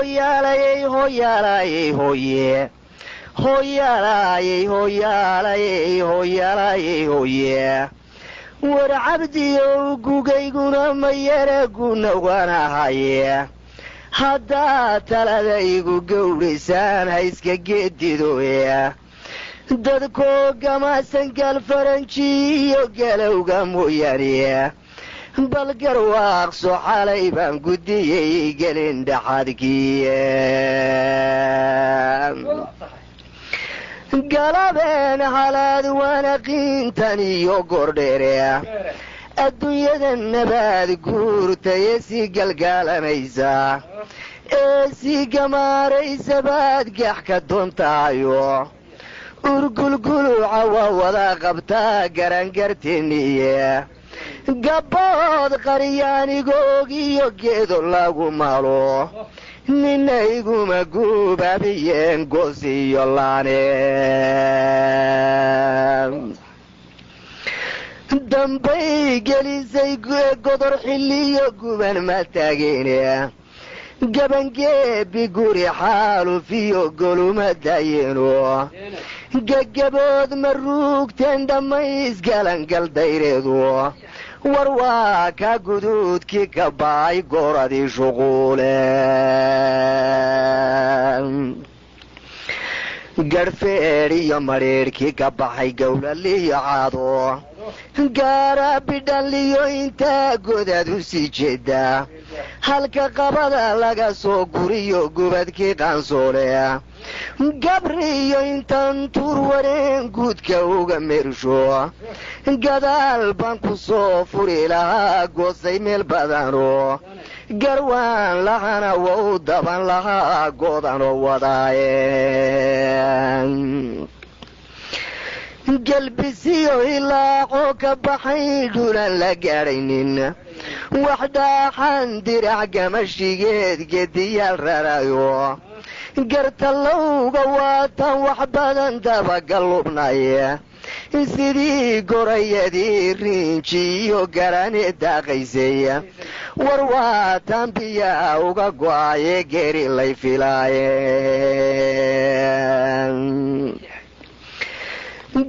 Hoyaalayey hoyaalayey hoye, hoyaalayey hoyaalayey hoyaalayey hoye. War cabdiyow, gugayguna mayara guna waanahaye, haddaad talada igu gowraysaan ha iska geedidoe. Dadkoo gamaasan gaal faranji iyo galowga mooyaane, bal garwaaqso xalay baan gudiyey gelin dhaxadkii. Galabeen halaad waana qiintan iyo gordheere, adduunyada nabaad guurtaye sii galgaalanaysa ee sii gamaaraysa baad gax ka doontahayo. Urgulguluca waa wada qabtaa garangartiniye, gabbood qaryaanigoog iyo geedo lagu malo, nina iguma guubaabiyeen goos iyo laane. Dambay gelisay godor xilliyo guban ma taageene, gabangeebi guri xaalufiyo goluma dayeeno, gagabood ma ruugteen dhammays galangal dayreedu. War waa ka guduudkii ka ba'ay gooradii shuquule, garhfeedh iyo madhiidhkii ka baxay gowlaliyo caado, gaara bidhanliyo intaa godaad u sii jeedaa, halka qabada laga soo guriyo gubadkii qaansoole, gabriyo intaan tuur wareen guudka uga meersho, gadaal baan ku soo furi lahaa goosay meel badano, garwaan lahana wa u daban lahaa goodanoo wadaaye. Galbisiyo ilaacoo ka baxay dhulan la gaadhaynin, wax dhaaxan dirac gamashigeed gediyaal rarayo, gartalowga waatan wax badan dabagalubnay, sidii gorayadii riinji iyo garani daaqaysay. War waatan biyaa uga go'aye geeri lay filaaye.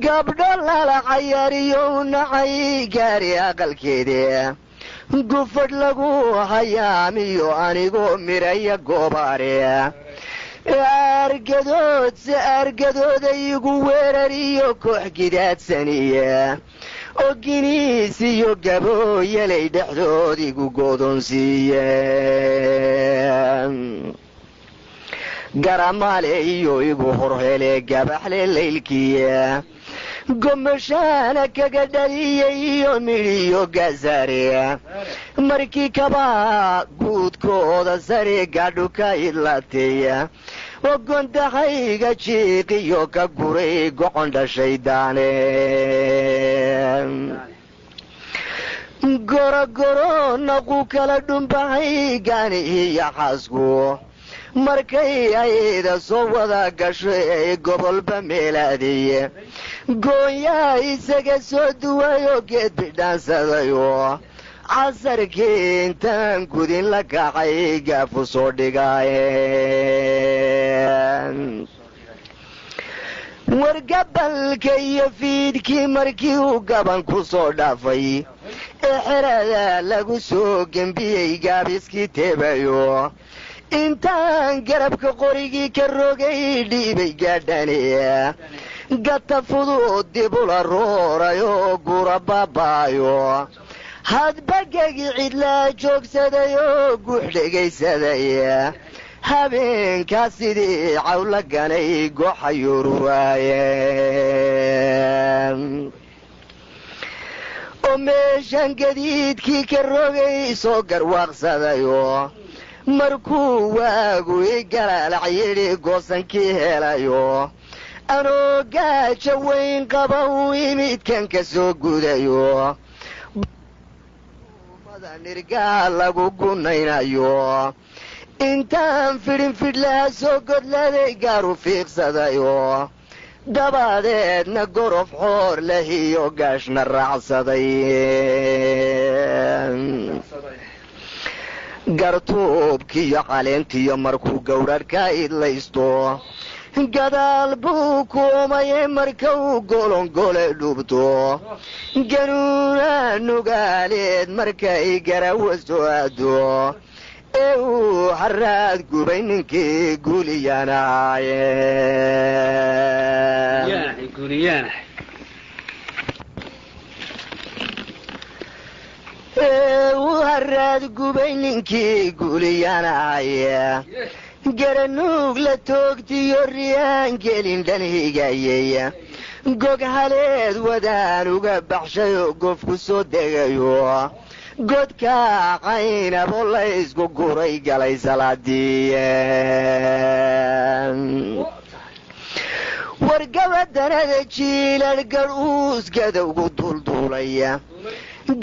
Gabdho lala cayaariyo nacay gaari aqalkeede, gufadh lagu hayaamiyo anigoo miraya goobaare, aargadood se aargadooda igu weerariyo koox gidaadsaniye, oo giniis iyo gabooyalay dhexdood igu godoonsiiye, garamaale iyo igu horhele gabaxle laylkiye, gomashaana kaga dhaliyey iyo midhiyo gazaare, markii kabaa guudkooda sare gaadhu ka idlateeya, oo gondahayga jiiqiyo ka guray gocon dhashay daane. Gorogoro naqu kala dhumbahay gaanihiyo xaasku, markay ayda soo wada gasho ee gobolba meelaadiye, goonyaa isaga soo duwayoo geed bidhaansadayo, casarkii intaan gudin la kacay gaafu soo dhigaaye. Wargabalka iyo fiidkii markii uu gaban ku soo dhaafay ee xerada lagu soo gembiyey gaabiskii teebayo, intaan garabka qorigii ka rogay dhiibay gaadhani, gata fudud dibula roorayoo gura baabaayo, hadbagagi cidlaa joogsaday oo guux dhegaysaday, habeenkaa sidii cawla ganay gooxayururaaye. Oo meeshan gadiidkii ka rogay soo garwaaqsadayo, markuu waagu i galaalac yidhi goosankii helayo, anoo gaaja weyn qaba uu imidkan ka soo gudayo, nirgaa lagu gunaynayo, intaan fidhin fidhlaha soo godladay gaaru fiiqsadayo, dabadeedna gorof xoor leh iyo gaashna raacsaday. Gartuubkiyo caleentiyo markuu gowrarhka idlaysto, gadaal buu kuumaye marka uu golongole dhubto, ganuuna nugaaleed markay garawa soo aado ee uu haraad gubay ninkii guuliyanaaye. Ee uu haraad gubay ninkii guuliyanaaye, garanuug la toogtiyo riyaan gelin dhan higayey, gog haleed wadaan uga baxshayo gof ku soo degayo, godka caynabo la isku guray galay salaadii. Wargabadanada jiilar gar uusgadowgu duulduulaya,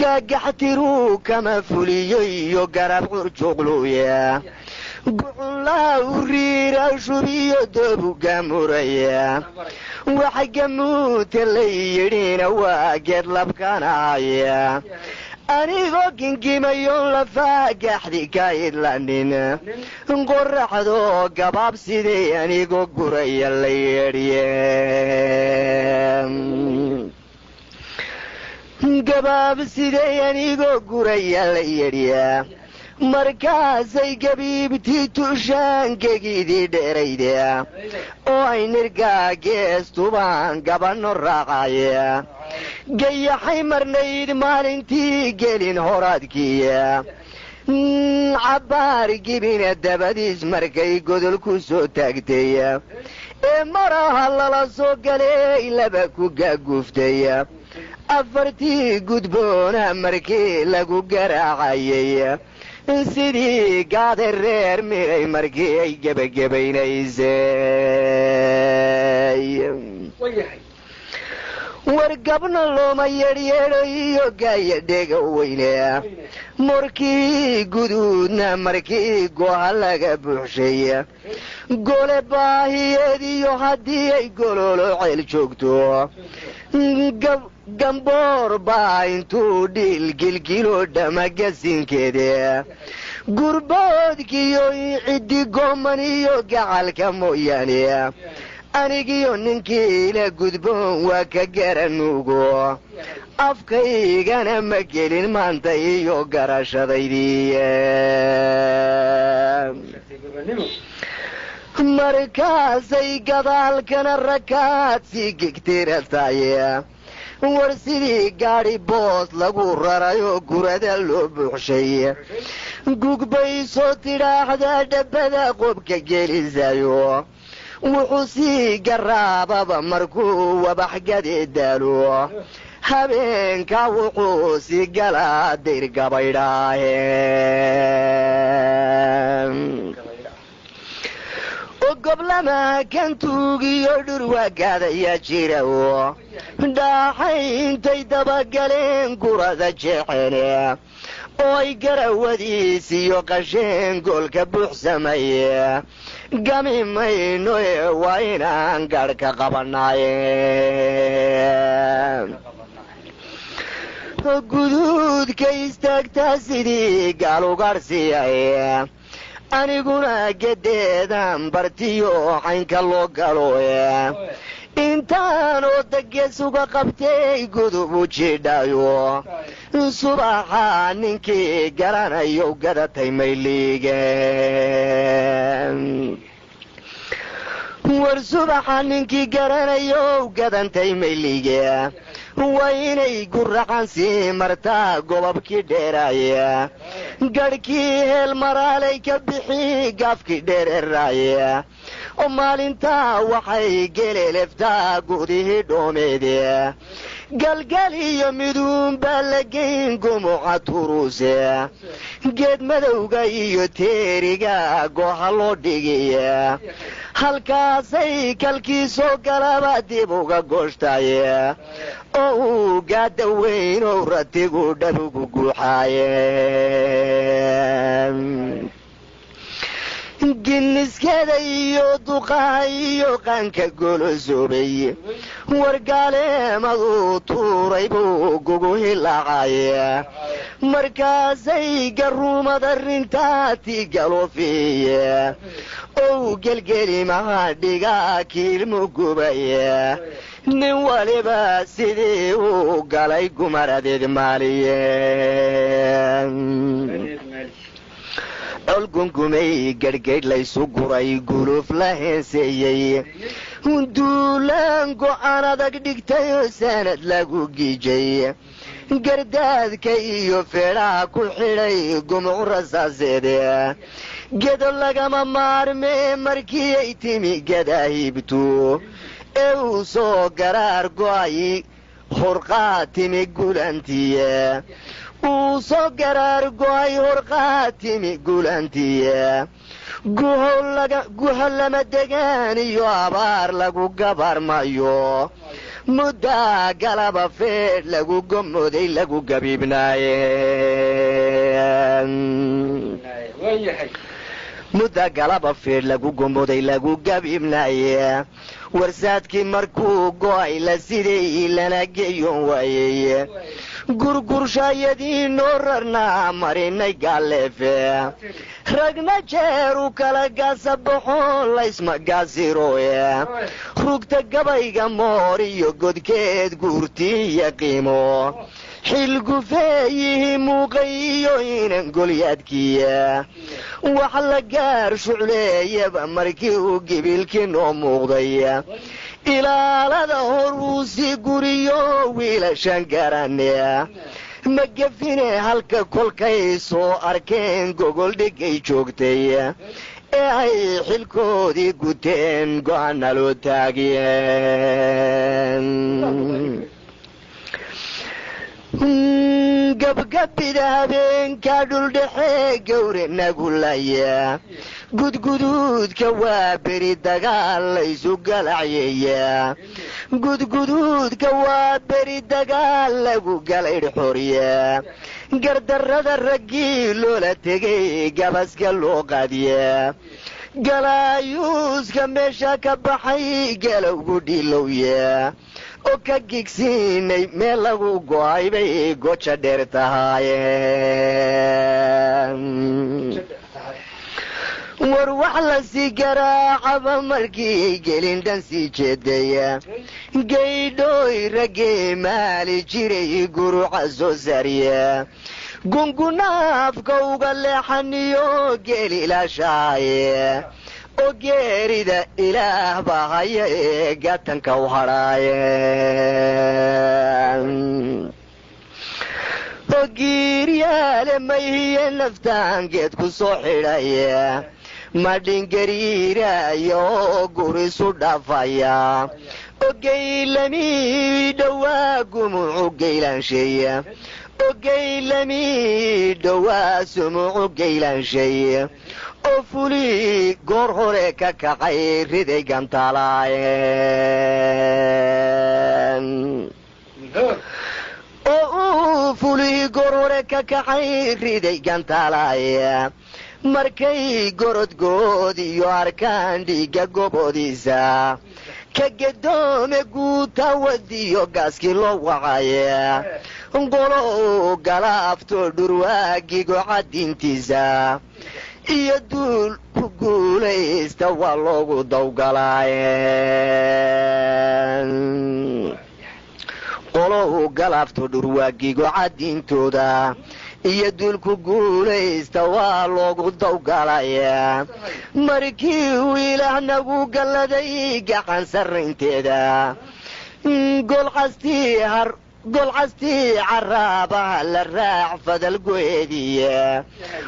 gaagaxtiruu kama fuliyo iyo garab curjuqluya, gucunlaha u riira shubiyo doobuga muraya, waxa gamuuta la yidhina waa geed labkanaya. Anigoo gingimayon lafaa gaxdi ka idlanin, qoraxdo gabaab sidii anigoo guraya la yeedhye, gabaab sidee anigoo guraya la yedhyaa. Markaasay gabiibtii tushaangegidii dheerayda oo ay nirgaa geestubaan gabanno raacaya, gayaxay marnayd maalintii gelin horaadkiya, cabbaar gibina dabadiis markay godol ku soo taagtay ee maraha lala soo galay laba ku gaaguuftay, afartii gudboona markii lagu garaacayay sidii gaade reer miray markii ay gebagabaynaysay. Wargabna looma yeedhyeedho iyo gaaya dhega weyne, morkii guduudna markii gooha laga buuxshay, gole baahiyeed iyo haddii ay gololo ceel joogto, gamboor baa intuu dhiil gilgilo dhamagasinkeede, gurboodkiyo ciddi gooman iyo gacalka mooyaane, anigiyo ninkii la gudboon waa ka garanuugo, afkaygana ma gelin maanta iyo garashadaydii. Markaasay gadaalkana rakaad sii gegtirataye, war sidii gaadhi boos lagu rarayoo gurada loo buuxshay, gugbay soo tidhaahdaa dhabbada qobka gelisayo, wuxuu sii garaababa markuu wabax gade daalo, habeenka wuxuu sii galaa dayr gabaydhaahe. Goblama kan tuugiyo dhurwaagaadaya jira o dhaaxay intay dabagaleen gurada jeexene oo ay garawadiisiyo qasheen goolka buuxsamaye, gami mayno ee waa inaan garh ka qabanaaye. Guduudka istaagtaa sidii gaalugaadhsiiyaye, aniguna gedeedan bartiyo caynka loo galo intaan oo dagees uga qabtay gudub u jidhayo, subaxa ninkii garanayo gadatay mayliige. War subaxa ninkii garanayo gadantay mayliige, waa inay guracan sii martaa gobabkii dheeraaya, garhkii heel maraalay ka bixi gaafkii dheereraaya, oo maalintaa waxay geleleftaa gudihii dhoomeede, galgal iyo miduun baa la geyn gumuca turuuse, geed madowga iyo teeriga gooha loo dhigiya, halkaasay kalkii soo galaba dib uga gooshtaye, oo uu gaada weynow ratigu dhabugu guuxaaye. Ginniskada iyo duqaha iyo qaanka golosoobay, wargaaleemaduu tuuray buu gugu hilaacaye. Markaasay garuumad arrintaati galoofiye, ow gelgelimaha dhigaa kiilmu gubaye, nin waliba sidii uu galay gumaradeed maaliye. Col gungumay, garhgaydh laysu guray, guluuf la heenseeyey, duulaan go'aan adag dhigtayoo sanad lagu giijay, gardaadka iyo feedhaha ku xidhay gumuc rasaaseede, gedo lagama maarmee markii ay timi gadaahibtu ee uu soo garaar go'ay horqaa timi gulantiye, uu soo garaar go'ay horqaa timi gulantiye, guho lama degaan iyo abaar lagu gabarmayo, muddaa galaba feedh lagu gomoday lagu gabiibnaaye, mudda galaba feedh lagu gomoday lagu gabiibnaaye. Warsaadkii markuu go'ay la siday lana geeyoon waayey, gurgurshayadii noo rarnaa marinay gaaleefe, ragna jeeru kala gaasabaxo laysma gaasiroye, rugta gabayga moor iyo godkeed guurtiiyo qiimo xilgufeeyihi muuqay iyo inan golyaadkiya, wax la gaar shucleeyaba markii uu gibilkii noo muuqday, ilaalada hor uu sii guriyo wiilashan garane magafine, halka kolkay soo arkeen gogol dhigay joogtay ee ay xilkoodii guteen go'aana loo taagiyeen. Gabgabida habeenka dhuldhexe gawre nagulaya, gudguduudka waa beri dagaal laysu galacyeeya, gudguduudka waa beri dagaal lagu galaydh xorya, gardarrada raggii loola tegay gabaska loo qaadiya, galaayuuska meesha ka baxay galowgu dhilowya oo ka gigsiinay meel lagu go'ay bay goja dheer tahaaye. War wax lasii garaacaba markii gelin dhan sii jeedaya, gaydhooy raggee maali jiray guruca soo saariya, gungunaafka uga leexaniyo geelilaashaaye, oo geerida ilaah baa haya ee gatanka u hadhaaye, oo giiryaale mayhiye naftaan geed ku soo xidhaya, madhingariiraya oo gurisu dhaafaya, oo geylamii dhowaa gumucu geylaansheeya, oo geylamii dhowaa sumucu geylaansheeya, oo fuli goor hore ka kacay riday gantaalaaye, oo uu fulii goor hore ka kacay riday gantaalaaye. Markay gorodgood iyo arkaan dhiigga goboodiisa ka gedoome guuta wadiyo gaaskii loo wacaye, qolo galaafto dhurwaagigo cadintiisa iyo duul ku guulaysta waa loogu dawgalaaye, qolo galaafto dhurwaagigo cadintooda iyo duulku guulaysta waa loogu dawgalaya. Markii uu ilaah nagu galladay gacan sarraynteeda, golcastii caraabaha la raac fadal goeediya,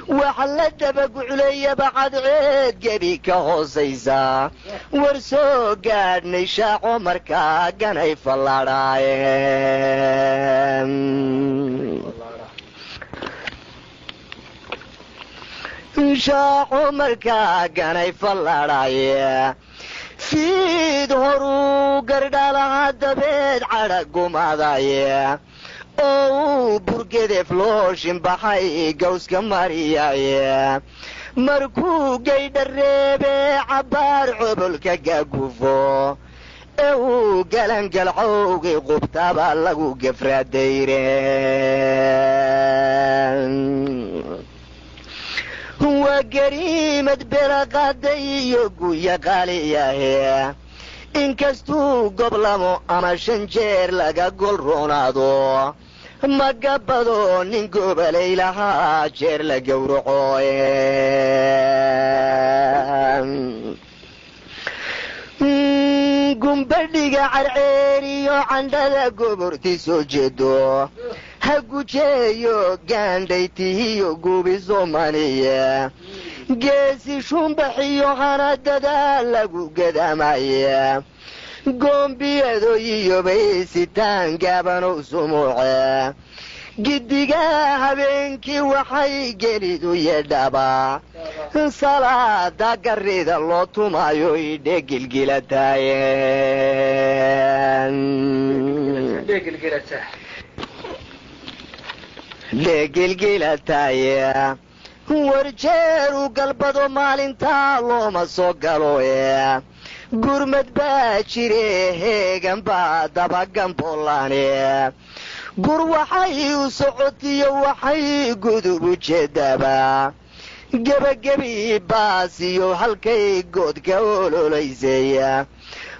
waxa la dabagucleeyaba cadceed gebi ka hoosaysa, war soo gaadhnay shaaco markaa ganay fallaadhaaye, shaaco markaa ganay fallaadhaaye. Fiid horuu gardhaalaha dabeed cadha gumadaye, oo uu burgedeef loo shimbaxay gawska mariyaye, markuu gaydha reebe cabbaar cobolka gaagufo Ee uu galangalcowgii qubtaabaa lagu gefraadayre. Waa gariimad belaqaaday iyo guya qaaliyahe, inkastuu goblamo ama 5 jeer laga gol roonaado, magabado nin gobalay lahaa jeer la gowraco. Gumbadhiga carceeriyo candhada goborti soo jeedo ha gujeeyo gaandhaytihiyo gubi Soomaaliya, geesi shumbaxiyo hanadada lagu gadamaya, goombiyado bay sitaan gaabanow sumuuce. Giddiga habeenkii waxay gelidu yeedhaba salaada garida loo tumaayo idhe gilgilataaye. Dhegilgilataaye warjeeru galbado maalintaa looma soo galo e, gurmad baa jire heegan baa dabagamboolaane. Gur waxay u socotiyo waxay gudub u jeedaaba gebagebi baasiyo halkay goodka ololaysaya,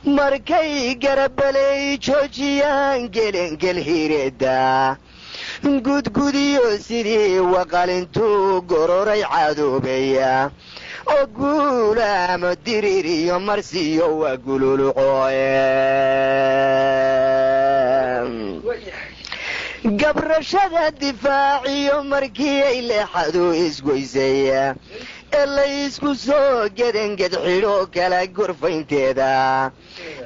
markay garabaley joojiyaan gelengel hireeda gudgudiyo sidii waqalintuu gororay cadoobeya oo guulaamo diriiriyo marsiyo waa gululucooye. Gabrashada difaaciyo markii ay leexadu isgoysay ee laysku soo gedanged xidho kala gorfaynteeda,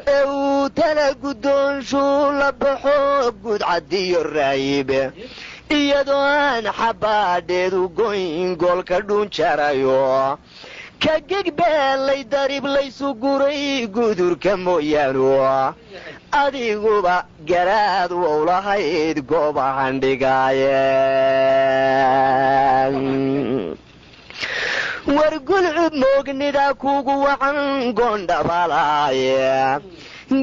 ee uu tala guddoonshuu la baxo gudcadiyo raayib, iyadoo aan xabaadheedu goyn goolka dhuun jarayo ka gegbeelay darib laysu guray gudurka mooyaanu, adiguba garaad wowlahayd goobahan dhigaaye. War gulcub moognida kugu wacan goondhabalaaye,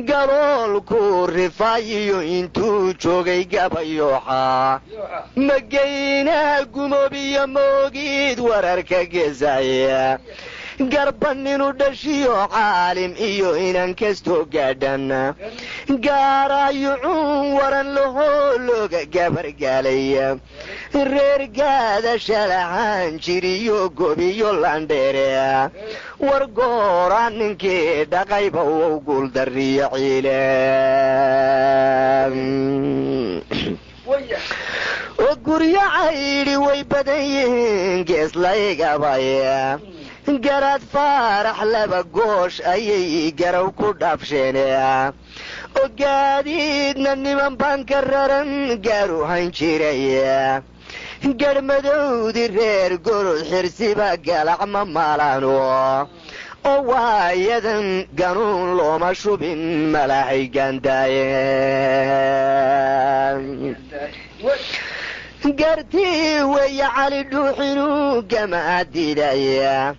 galoolku rifaayiyo intuu joogay gabayooxa magaynaha gumoobiyo moogid wararka geesaya, garbaninu dhashiyo caalim iyo inan kastoo gaadhan gaaraayucuun waran lahoo looga gabargaalaya, reer gaadasha lahaan jiriyo gobiyo landheere, war goora ninkii dhaqayba wow guuldariyo ciile oo guryo caydhi way badan yihiin gees laygabaya. Garaad Faarax laba goosh ayay garow ku dhaafsheen oo gaadiidna niman baan ka raran gaaru hayn jiraya, garhmadowdi reer gorod xirsiba galac ma maalano oo waayadan ganuun looma shubin malahay gaandaaye. Gartii weeye Cali dhuuxinuu gama diidaya,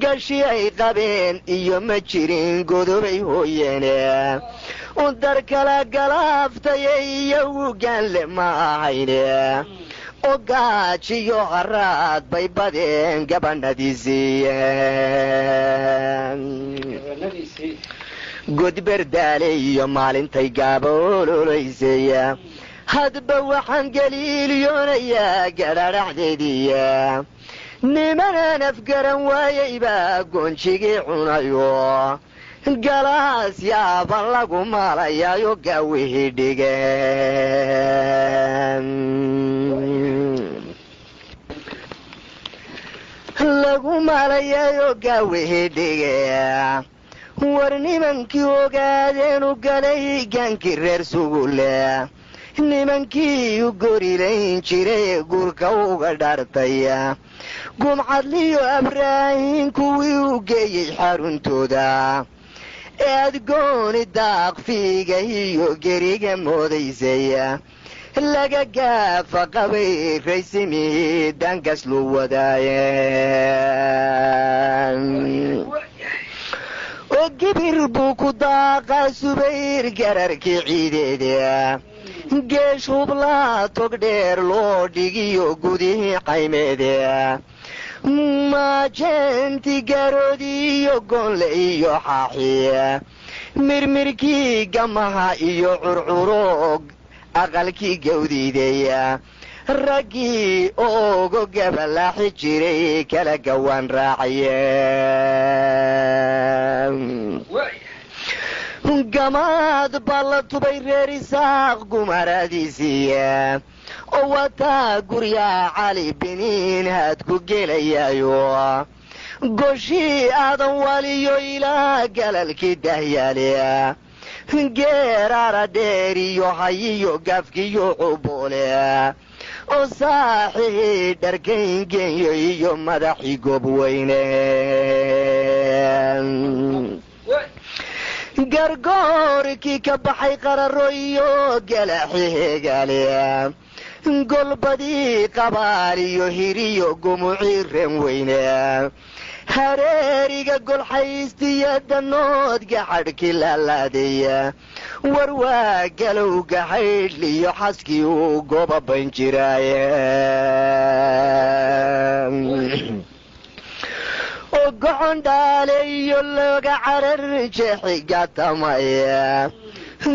gashi ay qabeen iyo ma jirin godobay hooyeene, dar kala galaaftaya iyagu gaanle ma ahayne oo gaajiyo haraad bay badeen gabanadiisiiyeen. Godberdaale iyo maalintay gaaba ololaysaya, hadba waxaan galiiliyoonayaa gadhadhaxdeediya, nimanaan afgaran waayay baa goonjigii cunayo, galaas yaaban lagu maalayaayo gaawihii dhigeen lagu maalayaayo gaawihii dhige. War nimankii ogaadeenu galay gaankii reer Sugule, nimankii u gorilayn jiray guurka uga dhaartay, Gumcadliyo Abraahin kuwii u geeyey xaruntooda ee adgooni daaqfiiga iyo geriga moodaysay, laga gaafa qabay raysimihii dangas lu wadaaye oo Gibir buu ku daaqaa Subayr gararkii ciideeda, geesh hublaa tog dheer loo dhigiyo gudihii caymeede, majeenti garoodiiyo goonle iyo xaaxiye, mirmirkii gamaha iyo curcuro aqalkii gawdiideya, raggii oogo gabalaaxi jiray kala gawaan raacaye. Gamaad baa la tubay reer Isaaq gumaradiisiiya, oo wataa guryaa Cali Biniin haad ku gelayaayo, goshii aadan waliyo ilaa galalkii dahyaale, geeraara dheer iyo hayiyo gaafkiyo cuboole, oo saaxihii dharkayngenyo iyo madaxii goobweyne. Gargoorkii ka baxay qararo iyo galaxi hegaale, golbadii qabaal iyo hiriyo gumucii reen weyne, hareeriga golxaystiyo danood gaxadhkii laalaadeya, warwaa galowga haydhliyo xaskii uu gobaban jiraaye, oo gocondhaale iyo looga carar jeexi gatamaya,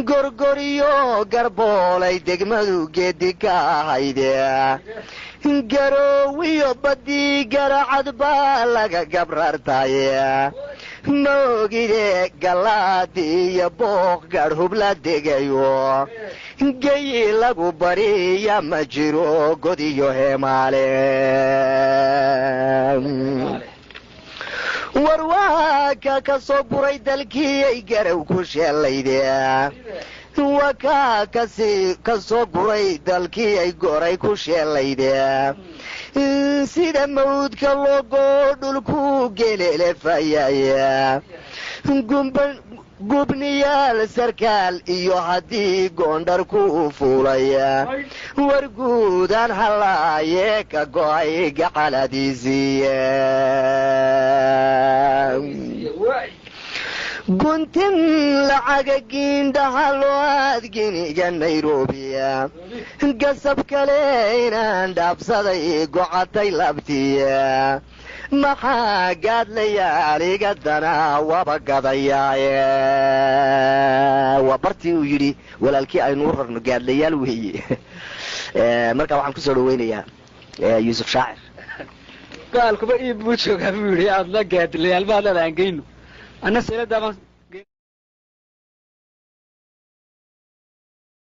gorgoriyo garboolay degmadu geedi ka ahayde, garoowiyo baddii garacad baa laga gabrartaye, moogide galaadi iyo booq gaadh hubla degayo, geyi lagu bariya ma jiro godiyo heemaale. Warwaaka ka soo guray dalkii ay garow ku sheellayde, wakaa ka soo guray dalkii ay goray ku sheellayde, sida mawdka loogoo dhulku gelelefayaya, gubniyaal sarkaal iyo haddii goondhar ku fuulaya, war guudaan halaaye ka go'ay gacaladiisiiye. Guntin lacaga giindhaha loo aadginiga Nairobiya, gasab kale inaan dhaafsaday gocatay labtiya, maxaa gaadlayaal iga dana waba gadayaaye. Waa bartii uu yidhi walaalkii aynuu rarno gaadlayaal weeye. Marka waxaan kusoo dhaweynayaa Yuusuf Shaacir. Gaalkuba iib buu joogaa buu yidhi, aadna gaadlayaal baad leedahay, aan geyno anna seeladaabaan